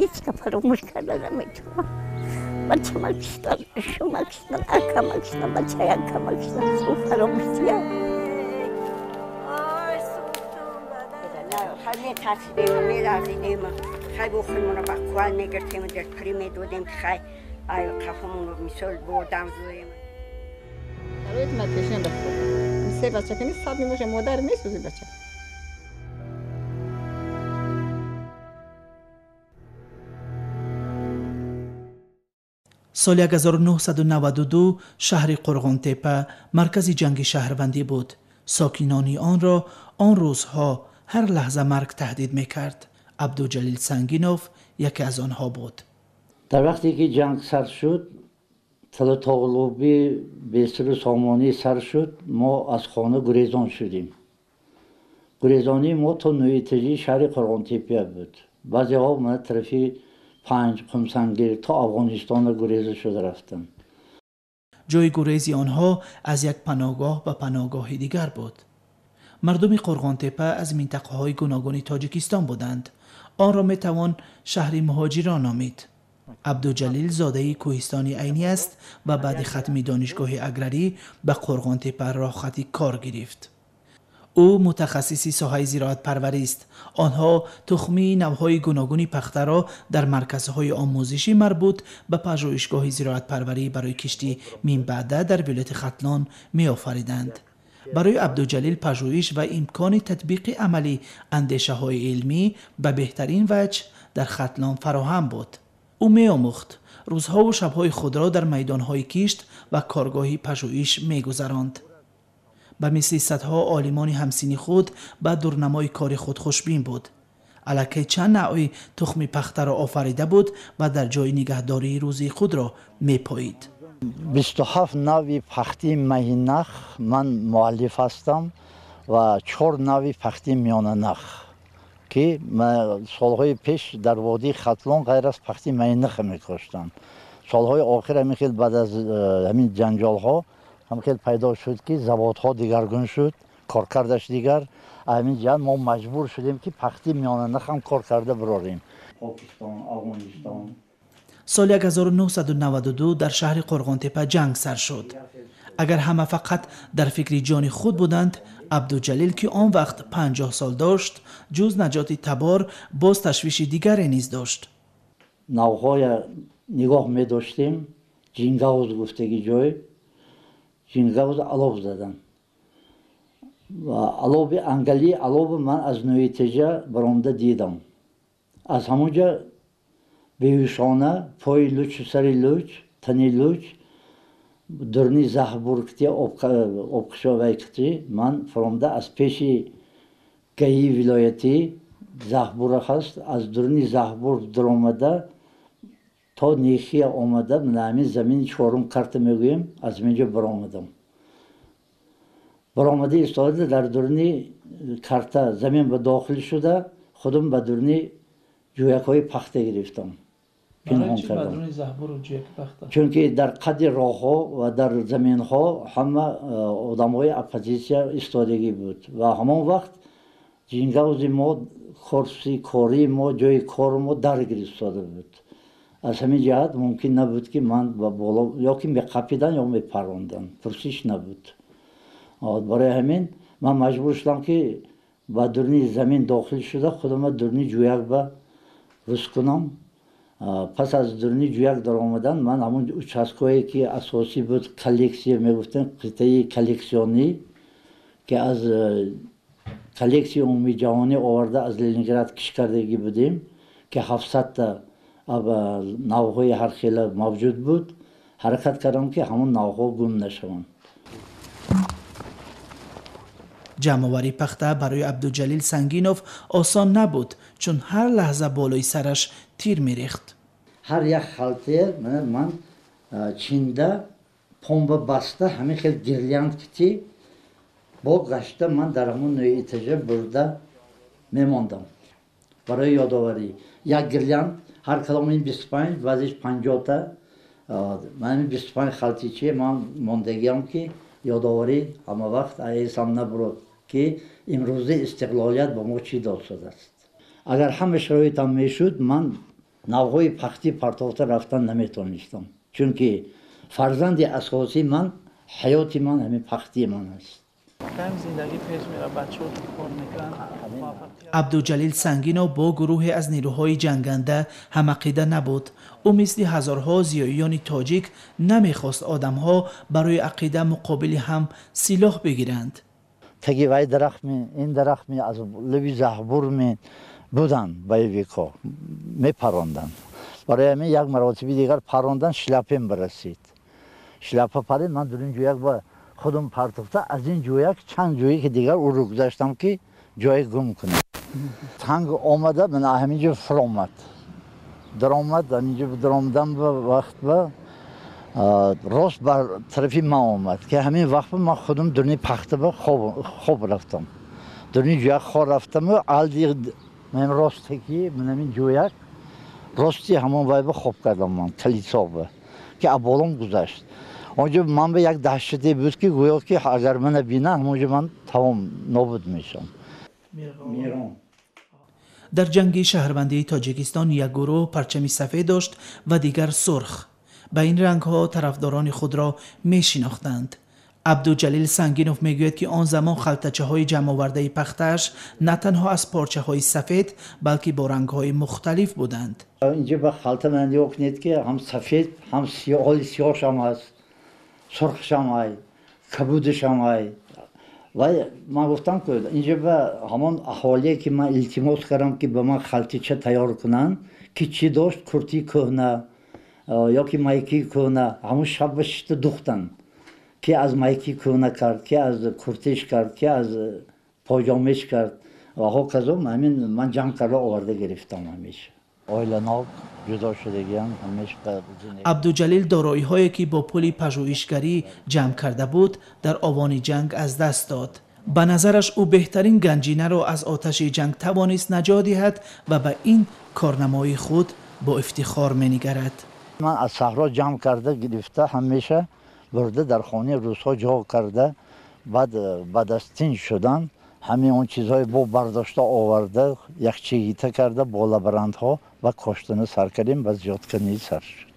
Ҳеҷ ка фаромӯш карда наметавонам. Бачама киштан, шума киштан, акама киштан, бачаи акама киштан, фаромӯшия. Метарсидем, меларзидем, хай бохӯрмона ба қувват мегиртем, дар пирӣ медодем, ки хай ай қафомонро мисол бурдам зӯем. Шароити ман пешина бахуб. Се бача ки нест, сад мемоша модар месӯзи бача. Соли 1992 шаҳри Қурғонтепа маркази ҷанги шаҳрвандӣ буд. Сокинони онро он рӯзҳо ҳар лаҳза марг таҳдид мекард. Абдуҷалил Сангинов яке аз онҳо буд. Дар вақте ки ҷанг сар шуд, талатоғлубӣ бесиру сомонӣ сар шуд, мо аз хона гурезон шудем. Гурезонии мо то нӯитаҷии шаҳри Қурғонтепа буд. Баъзеҳо мана тарафи Панҷ, Қумсангир то Афғонистона гуреза шуда рафтанд. Ҷои гурези онҳо аз як паноҳгоҳ ба паноҳгоҳи дигар буд. Мардуми Қурғонтепа аз минтақаҳои гуногуни Тоҷикистон буданд. Онро метавон шаҳри муҳоҷирон номид. Абдуҷалил зодаи кӯҳистони Айнӣ аст ва баъди хатми донишгоҳи аграрӣ ба Қурғонтепа роҳхати кор гирифт. Ӯ мутахассиси соҳаи зироатпарварист. Онҳо тухмии навъҳои гуногуни пахтаро дар марказҳои омӯзишӣ марбут ба пажӯҳишгоҳи зироатпарварӣ барои кишти минбаъда дар вилояти Хатлон меофариданд. Барои Абдуҷалил пажӯҳиш ва имкони татбиқи амалӣ андешаҳои илмӣ ба беҳтарин ваҷҳ дар Хатлон фароҳам буд. Ӯ меомӯхт, рӯзҳову шабҳои худро дар майдонҳои кишт ва коргоҳи пажӯҳиш мегузаронд. Ба мисли садҳо олимони ҳамсини худ ба дурнамои кори худ хушбин буд. Аллакай чанд навъи тухми пахтаро офарида буд ва дар ҷои нигаҳдории рӯзии худро мепоид. 27 навъи пахтии маҳиннах ман муаллиф ҳастам ва 4 навъи пахтии миёнанах, ки солҳои пеш дар водии Хатлон ғайр аз пахтии маҳиннаха мекоштанд. Солҳои охир ҳамин хел баъд аз ҳамин ҷанҷолҳо ҳам хел пайдо шуд, ки заводҳо дигаргун шуд, коркардаш дигар. Ҳамин ҷиҳат мо маҷбур шудем, ки пахтии миёнанах ҳам кор карда бирорем. Покистон, Афғонистон. Соли 1992 дар шаҳри Қурғонтепа ҷанг сар шуд. Агар ҳама фақат дар фикри ҷони худ буданд, Абдуҷалил, ки он вақт 50 сол дошт, ҷуз наҷоти табор боз ташвиши дигаре низ дошт. Навҳоя нигоҳ медоштем, Ҷингавз гуфтаги ҷой, Ҷингавз алов задан. Ва алови ангалии алови ман аз нӯитаҷа баромада дидам. Аз ҳамон ҷа беҳушона, пои луч, сари луч, тани луч, дурни заҳбуркти обкушовайкти ман фаромда аз пеши гаи вилоятӣ заҳбура ҳаст, аз дурни заҳбур дуромада то Нехия омада, ман ҳамин замини чорум карта мегӯем, аз ҳамин ҷо баромадам. Баромада истода дар дурни карта замин ба дохил шуда, худам ба дурни ҷӯякҳои пахта гирифтам. Пинҳон кардам. Чунки дар қадди роҳҳо ва дар заминҳо ҳама одамҳои оппозитсия истодагӣ буд ва ҳамон вақт ҷингавзи мо, курси кории мо, ҷои кори мо дар гирифтода буд. Аз ҳамин ҷиҳат мумкин набуд, ки ман ба боло ё ки меқапидан ё мепарондан, пурсиш набуд. Барои ҳамин ман маҷбур шудам, ки ба дурни замин дохил шуда худама дурни ҷӯяк ба рӯз кунам. Пас аз дурни ҷӯяк даромадан ман ҳамон участкое ки асосӣ буд, коллексия мегуфтем, қитъаи коллексионӣ, ки аз коллексияи умумии ҷаҳонӣ оварда аз Ленинград киш кардагӣ будем, ки 700-та навъҳои ҳархела мавҷуд буд. Ҳаракат кардам, ки ҳамон навъҳо гум нашаванд. Ҷамъоварии пахта барои Абдуҷалил Сангинов осон набуд, чун ҳар лаҳза болои сараш тир мерехт. Ҳар як халтае ман чинда помба баста ҳамин хел гирлянд кити бо гашта ман дар ҳамон нӯитаҷа бурда мемондам. Барои ёдоварӣ як гирлянд ҳар кадом ин 25, баъзеш 50-та, ман ҳамин 25 халтиче ман мондагиам, ки ёдоварӣ ҳама вақт аэсам набурд, ки имрӯзи истиқлолият ба мо чӣ дод шудааст. Агар ҳама шароитам мешуд, ман Навҳои пахтӣ партофта рафтан наметавонистам, чунки фарзанди асосии ман, ҳаёти ман ҳамин пахтии ман аст. Абдуҷалил Сангинов бо гурӯҳе аз нерӯҳои ҷанганда ҳамақида набуд. Ӯ мисли ҳазорҳо зиёиёни тоҷик намехост одамҳо барои ақида муқобили ҳам силоҳ бигиранд. Таги вай дарахт ме, ин дарахт ме, аз лаби заҳбур ме буданд боевикҳо, мепаронданд. Барои ҳамин як маротиби дигар парондан, шляпем барасид. Шляпа парид, ман дар ин ҷояк ба худам партофта, аз ин ҷояк чанд ҷое ки дигар ӯро гузаштам ки ҷое гум кунам. Танг омада, ман ҳамин ҷо фуромад. Даромад, ҳамин ҷо даромадан ба вақт ба рост бар тарафи ман омад, ки ҳамин вақт ман худам дурни пахта ба хоб рафтам. Дурни ҷояк хоб рафтаму алди ман ростаки ман ҳамин ҷояк рости ҳамон вай ба хоб кардам ман, калисо ки аболом гузашт. Онҷо ман ба як даҳшате буд ки гӯё ки агар мана бинанд, ҳамонҷо ман тамом нобуд мешавам. Дар ҷанги шаҳрвандии Тоҷикистон як гурӯҳ парчами сафед дошт ва дигар сурх. Ба ин рангҳо тарафдорони худро мешинохтанд. Абдуҷалил Сангинов мегӯяд, ки он замон халтачаҳои ҷамъовардаи пахтааш на танҳо аз порчаҳои сафед, балки бо рангҳои мухталиф буданд. Инҷо ба халта ман нигоҳ кунед, ки ҳам сафед, ҳам ҳоли сиёҳшам ҳаст, сурхшам ҳай, кабудашам ҳай. Ва ман гуфтам, ки инҷо ба ҳамон аҳолие ки ман илтимос кардам, ки ба ман халтича тайёр кунанд, ки чӣ дошт, куртии кӯҳна ё ки майкии кӯҳна, ҳамон шаб ба шишта духтанд, ки аз майки кӯҳна кард, ки аз куртиш кард, ки аз поҷомеш кард ва ҳоказо. Ҳамин ман ҷамъ карда оварда гирифтам ҳамеша. Оиланок ҷудо шудагиам ҳамеша. Абдуҷалил дороиҳое ки бо пули пажӯҳишгарӣ ҷамъ карда буд, дар овони ҷанг аз даст дод. Ба назараш ӯ беҳтарин ганҷинаро аз оташи ҷанг тавонист наҷот диҳад ва ба ин корнамои худ бо ифтихор менигарад. Ман аз саҳро ҷамъ карда гирифта, ҳамеша бурда дар хонаи рӯзҳо ҷо карда, баъд баъд аз тинҷ шудан ҳамин он чизҳои бо бардошта оварда, якчигита карда бо лаборантҳо ва коштана сар кардем ва зиёд кардани сар шуд.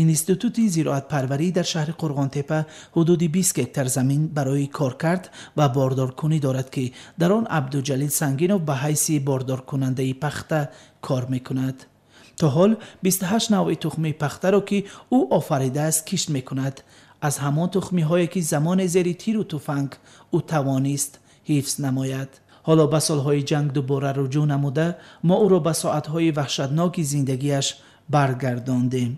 Институти зироатпарварӣ дар шаҳри Қурғонтепа ҳудуди 20 гектар замин барои коркард ва бордоркунӣ дорад, ки дар он Абдуҷалил Сангинов ба ҳайси бордоркунандаи пахта кор мекунад. То ҳол 28 навъи тухмии пахтаро, ки ӯ офаридааст, кишт мекунад. Аз ҳамон тухмиҳое ки замоне зери тиру туфанг ӯ тавонист ҳифз намояд. Ҳоло ба солҳои ҷанг дубора руҷӯъ намуда, мо ӯро ба соатҳои ваҳшатноки зиндагиаш баргардондем,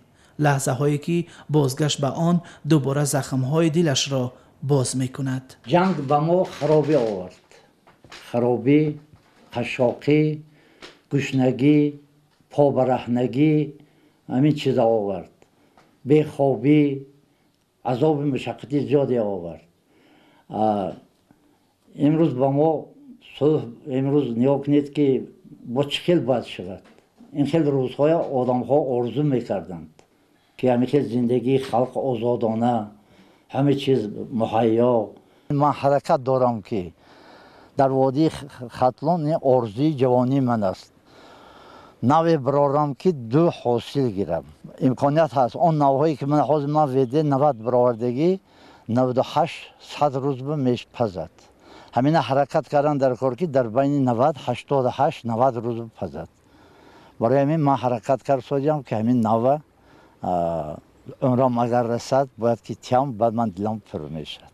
лаҳзаҳое ки бозгашт ба он дубора захмҳои дилашро боз мекунад. Ҷанг ба мо харобӣ овард. Харобӣ, қашшоқӣ, гушнагӣ, побараҳнагӣ, ҳамин чиза овард. Бехобӣ, азоби мушаққати зиёде овард. Имрӯз ба мо сулҳ, имрӯз нигоҳ кунед, ки бо чӣ хел бояд шавад. Ин хел рӯзҳоя одамҳо орзу мекарданд, ки ҳамин хел зиндагии халқ озодона, ҳама чиз муҳайё. Ман ҳаракат дорам, ки дар водии Хатлон ин орзуи ҷавонии ман аст. Наве бирорам, ки ду ҳосил гирам. Имконият ҳаст. Он навҳое ки ман ҳозир ман веде 90 бировардагӣ, 98 100 рӯз ба мешпазад. Ҳамина ҳаракат кардан дар кор, ки дар байни 90, 88, 90 рӯз пазад. Барои ҳамин ман ҳаракат кард содиям, ки ҳамин нава умрам агар расад, бояд ки тиям, баъд ман дилам пур мешавад.